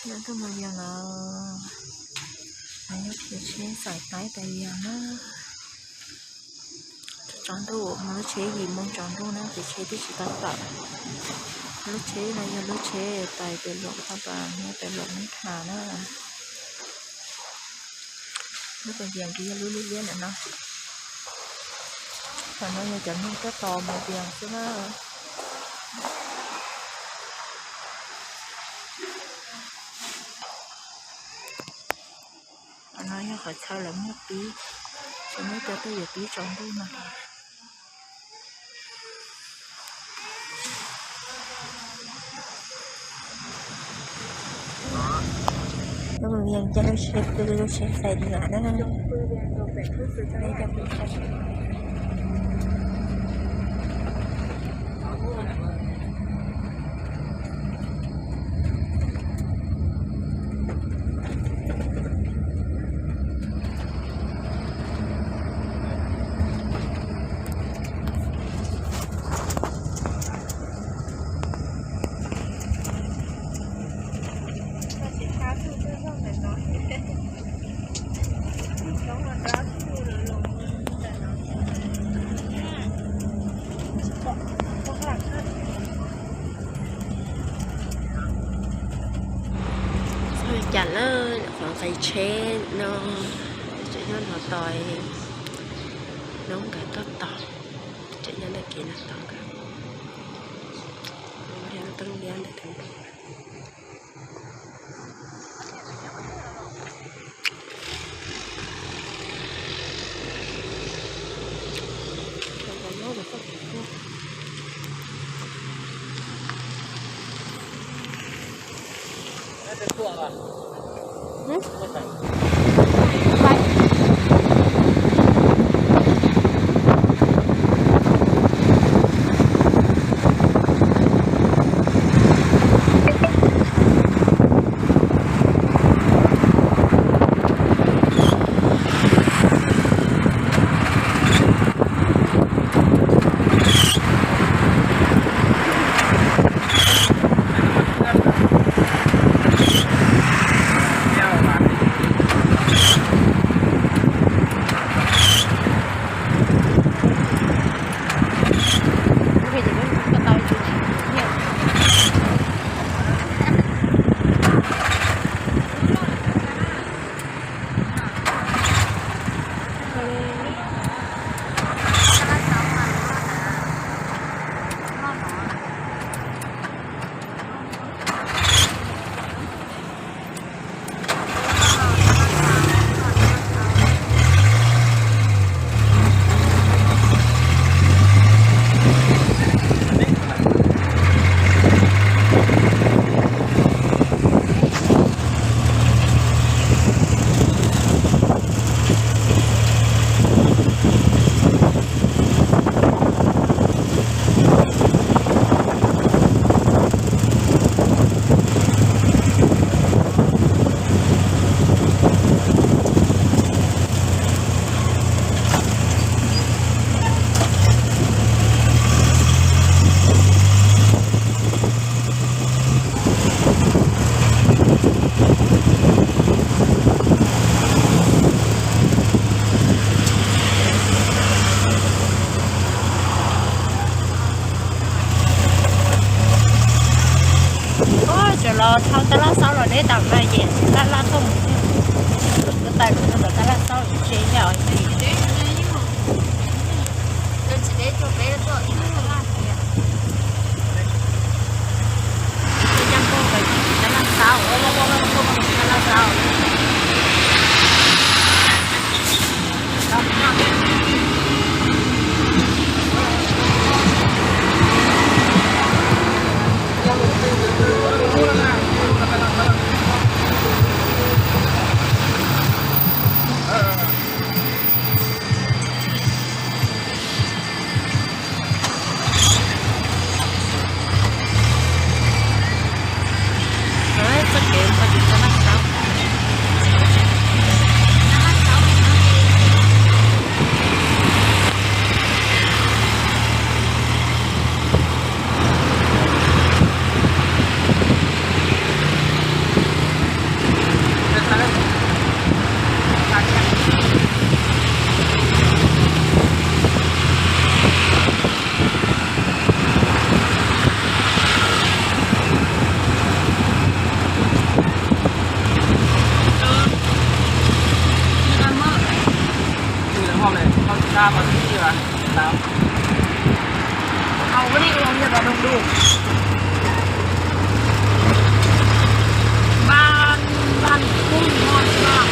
Yog tuaj mus Vias los, nyob khiav tsheb xaim taib tas Vias na. Tsaus ntuj, mus lub tsheb yim moo tsaus ntuj na, ces tsheb twb tsis tau tawm. Lub tsheb no yog lub tsheb tais pem Luam Thaj Pas nyob pem Luam Nab Khas na. Lub pas Vias ces yog lub liab liab ntawm no. Qhov no yog cov neeg tuaj tos mus Vias xwb na. Qhov no yog qhov chaw lawv muaj pib, lawv muaj cov tuaj yuav pib tsaus ntuj no. Lub mus Vias ces lub tsheb pw, lub tsheb xaim Vias na. Cas lawm, qhov nqis tsheb no, tseem nyob no tos noob nkawd tuaj tos, tseem nyob ntawm kev no tos nkawd, yog lub teeb liab ntawm no. Tseem los thau tab laj xaub los deb tawm na ces tab laj tuaj mus, tab laj xaub tse yam. Hauv video yog cov nug du. Ban, ban kuj noj tsis tau.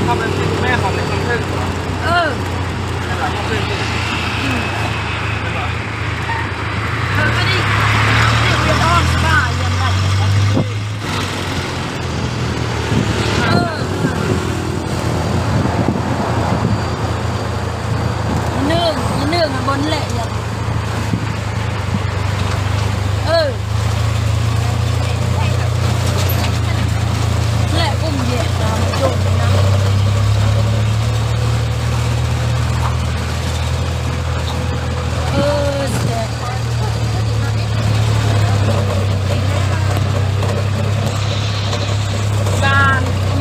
Không nên xin mấy, không nên không thử. Ừ. Nên là không nên xin. Ừ. Nên là thôi cái đi. Cái này của Việt Nam, các bạn, Việt Nam. Nws, nws mas npaum lawm yom. Lawm kuj nyiam cov zoo li no. Ba,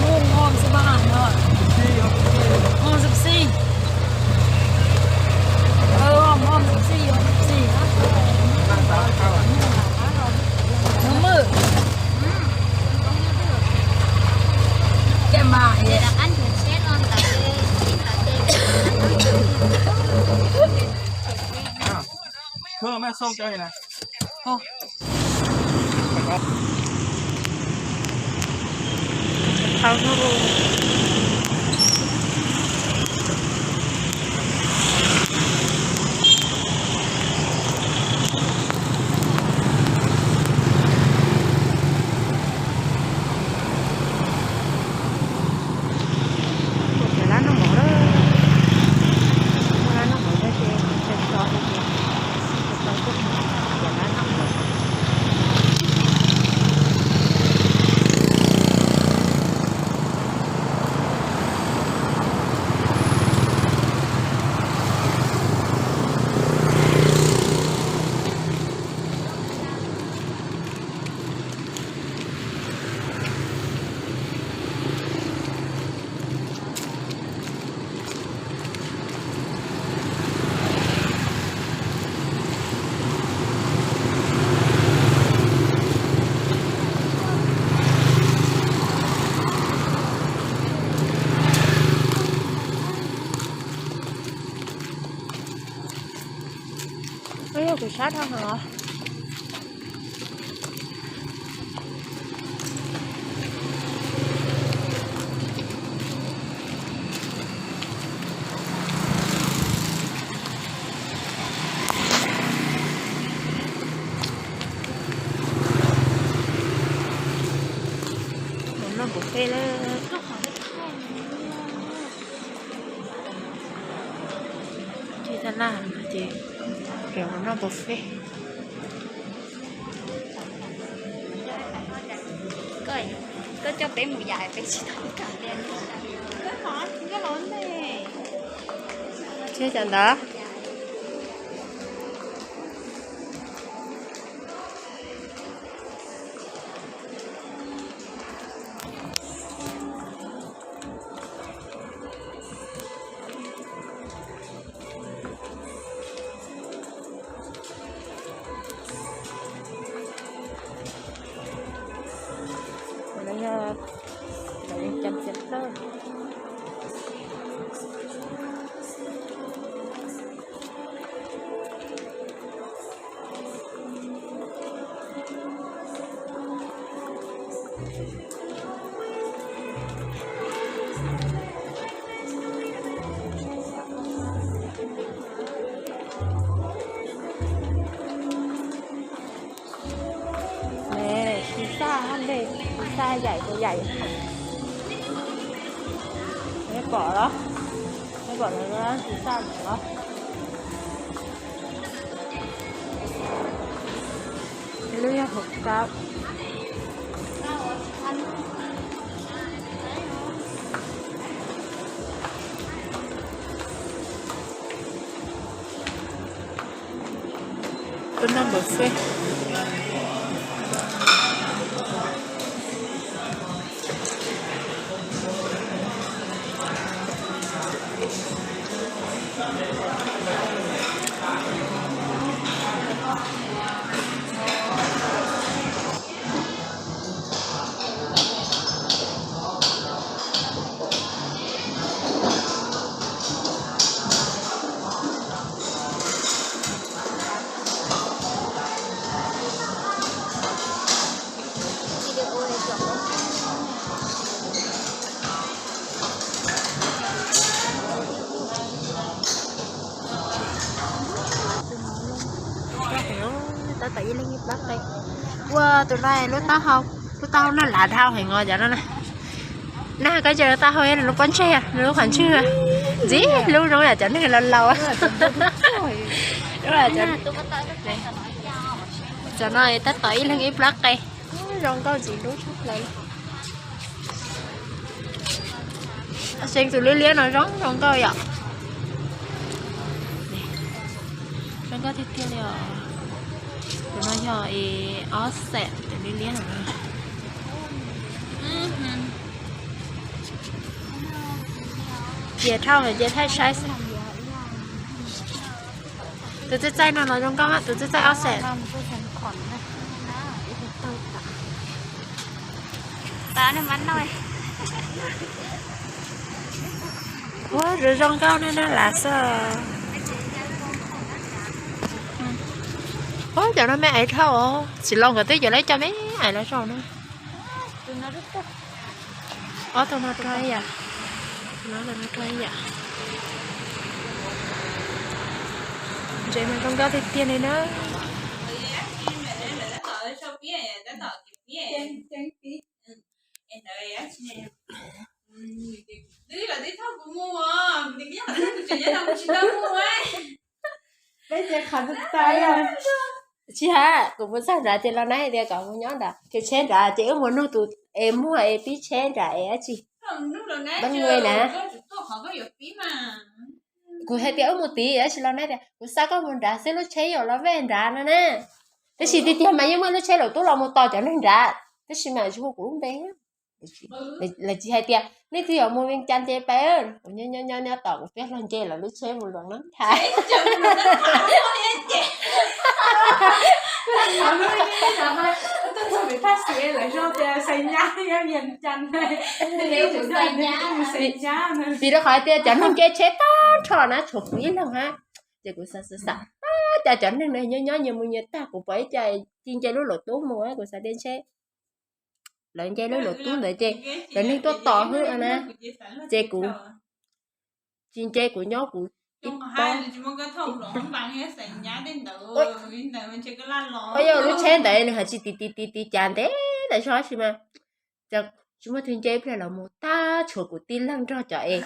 mum hôm thứ ba hả? Hôm thứ tư. Ờ, hôm, hôm thứ tư, hôm thứ tư. Hôm mười. Cái mà vậy. Khứa mà xông cho này nè. Ơ. Tau thôi. Cov lab noj mov lawm. Muaj lab noj mov no ces tso tso no ces tau tuaj mus cov lab noj mov. Ej, yog kuv sab dhau heev os. Mus noj buffet lawm. Ces tag laj ces yuav mus noj buffet. Koj, koj coj peb mus yam peb tsis tau kam li. Tsis cov ntawd. Qhov no yog lawv cov txiav taws. Siv xaj hab npe, siv xaj yaim ces yaim. Nej pom los? Nej pom lawv siv xaj no los? Lub yog hauv kab. Tuaj noj buffet. Ua tus no lub taub hau, lub taub hau no lav dhau heev os cov no na. Na koj cia lub taub hau lub pob ntseg, lub qhov ntswg ntxiv lub zoo yam cov neeg laus laus. Cov no tab tom ib leeg ib plab qe. Zoo nkauj ntxiv lub tshaj plaws. Xeev tus liab liab no zoo zoo nkauj yom. Zoo nkauj tiag tiag li os. Tus no yog ob xees tus liab liab no. Cia dhau ces thaij saib xwb. Tus txaij txaij no los zoo nkauj, tus txaij txaij ob xees. Ua zoo zoo nkauj ne, na lav xwb. Ua cov no me aiv dhau, tsis los nkawd twb yuav lawv cov me aiv los zoo na. Ob tug no rau ib yam, no rau ib yam. Ntses mas zoo nkauj tiag tiag li na. Peb ces qhov txawj txawj. Tsis hais, kuv mus txog nrad ces los nab hais tias kom mus nyob nrad, khiav tsheb nrad ces wb mus nug tus es muag es pib tsheb nrad es dab tsi. Dab ngue na. Kuv hais tias wb mus tid, tab sis los nab tias kuv xa koj mus nrad xwb, lub tsheb yuav los vej nrad no na. Tab sis tiag tiag mas yeej muaj lub tsheb laus tub los mus tos cov neeg nrad, tab sis mas tsis hu kuv lub npe. Lawv tsis hais tias nej twb yuav mus Vias Cas ces peb, kuv nyob nyob nyob tom kuv peb hlo nce lawv lub tsheb mus Luam Nab Thas. Vim rau qhov tias cov neeg nce tsheb tag nrho na tshuav kuv ib leeg hab. Ces kuv xav xav xav, cas cov neeg no nyob nyob nyias mus nyias tag, kuv pom ib co ci nce lub luam tub mus, kuv xav tias ntshe lawv nce lub luam tub ntawd ces cov neeg tuaj tos xwb na. Ces kuv tsis nce, kuv nyob kuv ib pob. Yog lub tsheb ntawd nws hais tsis tiv tiv tiv tiv cas ntev tas zog sis mas tsis muaj twg nce, ib pliag los mus tag tshuav kuv tib leeg nrog cov es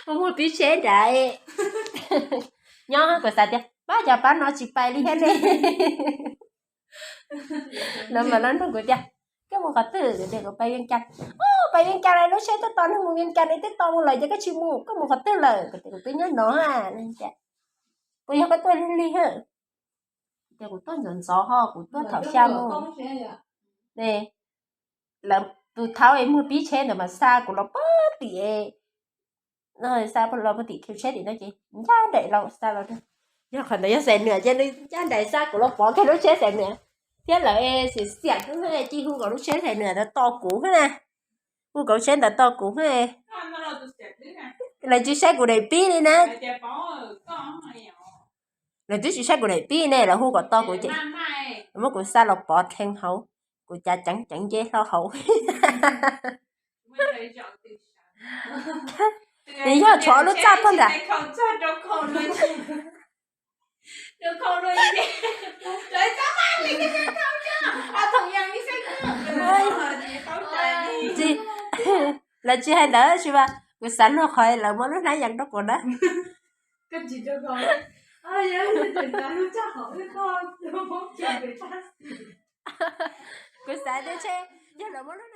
mus muag pib tsheb nrad. Nyob kuv xav tias pab cov pab no tsis pais li thiab ne. Lawv mas lawv nug kuv tias koj mus qhov twg, kuv tias kuv pais Vias Cas. Pais Vias Cas lawm, lub tsheb twb tos neeg mus Vias Cas ne, twb tos mus lawm ces koj tsis mus, koj mus qhov twg lawm? Kuv tias kuv twb nyob no. Puas yog koj tuaj lig lig? Tias kuv tuaj ntxov ntxov ho kuv tuaj thaum xya mus. Lawv tus thaub es muag pib tsheb ntawd mas xa kuv los pog tim, xa los pog tim khiv tsheb tim no ces ncaj nraim los xa los. Yog qhov ntawd yog Xais Nuam ces nws ncaj nraim xa kuv los pov kiag lub tsheb Xais Nuam. Thiab lawv es xiam xiam hnub ci hu kom lub tsheb Xais Nuam ntawd tos kuv xwb na. Hu kom lub tsheb ntawd tos kuv xwb. Lawv tsis saib kuv daim pib li na. Lawv twb tsis saib kuv daim pib ne, lawv hu kom tos kuv ces muab kuv xa los pov dheev hauv, kuv cav ceev ceev nce hlo hauv. Nws yog tshuav lub txaj pog nram. Tsis, lawv tsis hais ntawd tsis mas kuv xav luag qhov lawv muab lub hnab yees rau kuv na. Kuv xav tias ntshe yog lawv muab lub